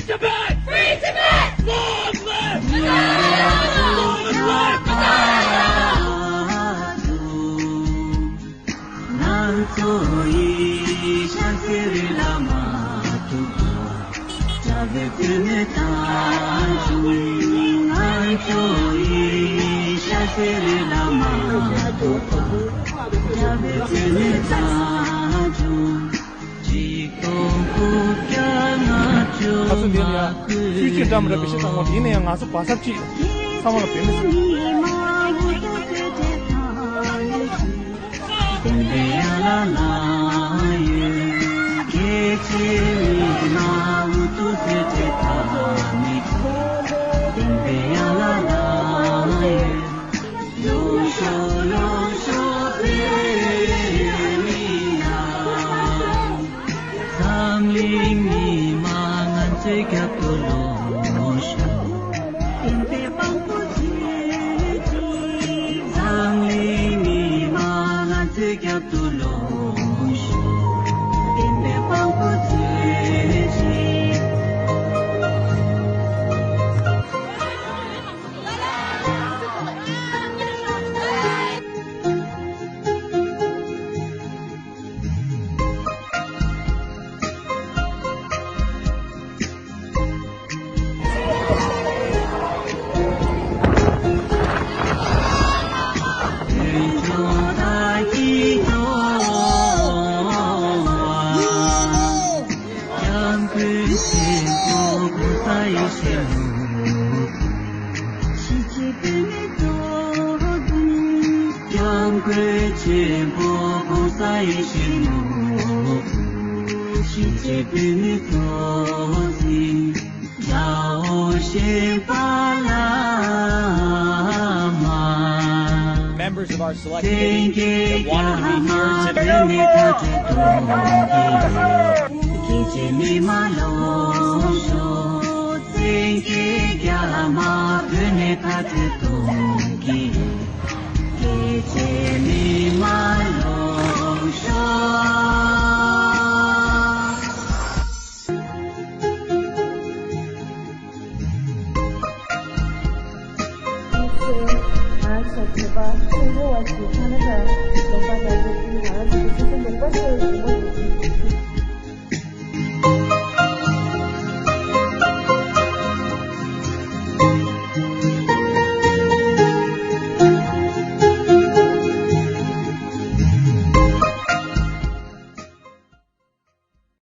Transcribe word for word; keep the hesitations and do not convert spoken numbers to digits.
Tibet! Free Tibet! Long live! Long live! ང་ཚོ་ཡི་ཤ་ཟེར་ལ་མ་ཐུག་པ། ང་ཚོ་ཡི་ཤ་ཟེར་ལ་མ་ཐུག་པ། ད་ཚོ་འདི་ནས་ཡང་སུས་ཅི་འདྲ་མི་འདྲ་བེད་སྤྱོད་བཏང་བ་དེ་ཡིན་ན་ཡང་ང་ཚོ་བ་ཚབ་ཅིག་ཚང་མ་ལ་བེད་མི་སྲིད། འཛམ་གླིང་མི་མང་ང་ཚོའི་རྒྱབ་ཏུ་ལོངས་ཤོག་འཛམ་གླིང་མི་མང་ང་ཚོའི་རྒྱབ་ཏུ་ལོངས་ཤོག་སྐྱབས་མགོན་ཆེན་པོ་༸གོང་ས་ཡེ་ཤེས་མགོན་པོ། གཞིས་བྱེས་བོད་མི་ཚོ་ཟིན། དགྲ་བོ་གཞན་པ་ལ་མ། Members of our select committee that want to be here today. བོད་ནས་མཐར་སྐྲོད་གཏོང་གི། རྒྱལ་སྤྱིའི་མི་མང་ལོངས་ཤོག་བཙན་གྱིས་རྒྱ་དམར་བོད་ནས་མཐར་སྐྲོད་གཏོང་གི། རྒྱལ་སྤྱིའི་མི་མང་ལོངས་ཤོག་ང་ཚོ་བོད་པ་བཙན་བྱོལ་བ་ཞིག་ཁ་ན་ཌ་ལུང་པ་ནང་སླེབས་དུས་ང་རང་ཚོ་གི་སོ་སོའི་ལུང་པ་ཚོའི་ལུང་